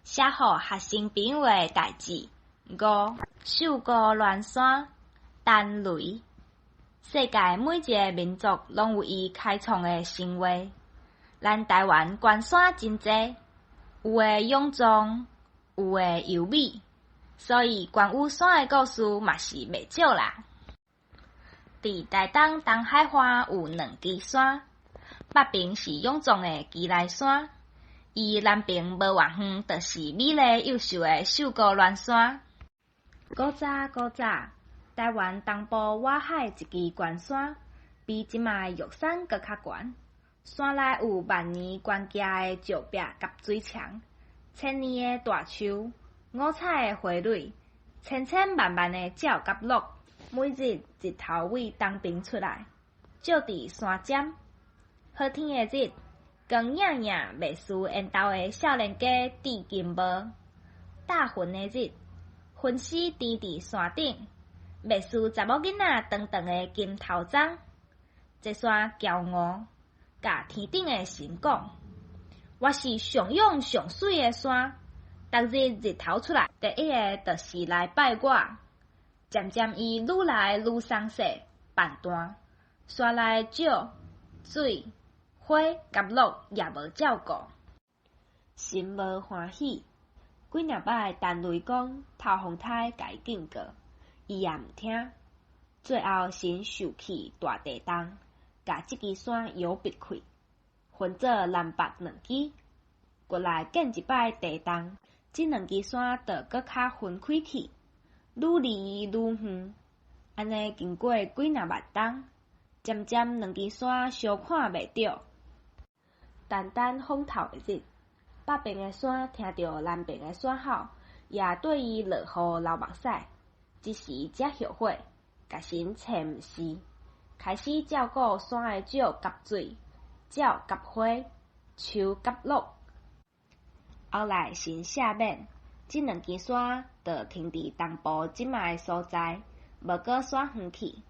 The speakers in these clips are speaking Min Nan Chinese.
寫予學生朋友的代誌。五，秀姑巒山，陳雷。世界每一个民族攏有伊開創的神話。咱台灣懸山真濟，有的勇壯，有的優美，所以關於山的故事嘛是袂少啦。佇台東東海岸有兩支山，北爿是勇壯的基來山，伊南爿無偌遠，就是美麗又秀的秀姑巒山。古早古早，台灣東部外海一支懸山，比這馬的玉山閣較懸。山內有萬年懸徛的石壁佮水牆，千年的大樹，五彩的花蕊，千千萬萬的鳥佮鹿。每日日頭對東爿出來，照佇山尖。好天的日，光影影袂輸緣投的少年家戴金帽。搭雲的日，雲絲甜佇山頂，袂輸查某囡仔長長的金頭鬃。這山驕傲，共天頂的神講：我是上勇上媠的山，逐日日頭出來，第一个就是來拜我。漸漸伊愈來愈鬆勢，扮大，山內鳥、水、花佮鹿也無照顧。神無歡喜，幾若擺陳雷公頭風胎共伊警告，伊也毋聽。最後神受氣大地動，共這支山搖拔開，分做南北兩支。閣來見一擺地動，這兩支山就閣較分開去，愈離愈遠。按呢經過幾若萬冬，漸漸兩支山相看袂著。陳陳風透的日，北爿的山聽著南爿的山吼，也對伊落雨流目屎，這時才後悔，共神揣毋是，開始照顧山的鳥佮水、鳥佮花、樹佮鹿。後來神赦免，這兩支山就停佇東部這馬的所在，無閣徙遠去。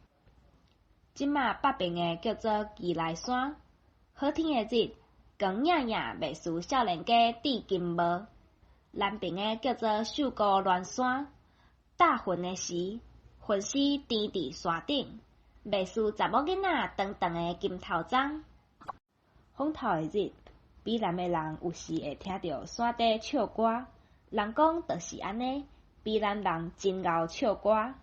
這馬北爿的叫做基來山，好天的日，光影影袂輸少年家戴金帽。南爿的叫做秀姑巒山，搭雲的時，雲絲甜佇山頂，袂輸查某囡仔長長的金頭鬃。風透的日，美南的人有時會聽著山底唱歌，人講就是按呢，美南人真𠢕唱歌。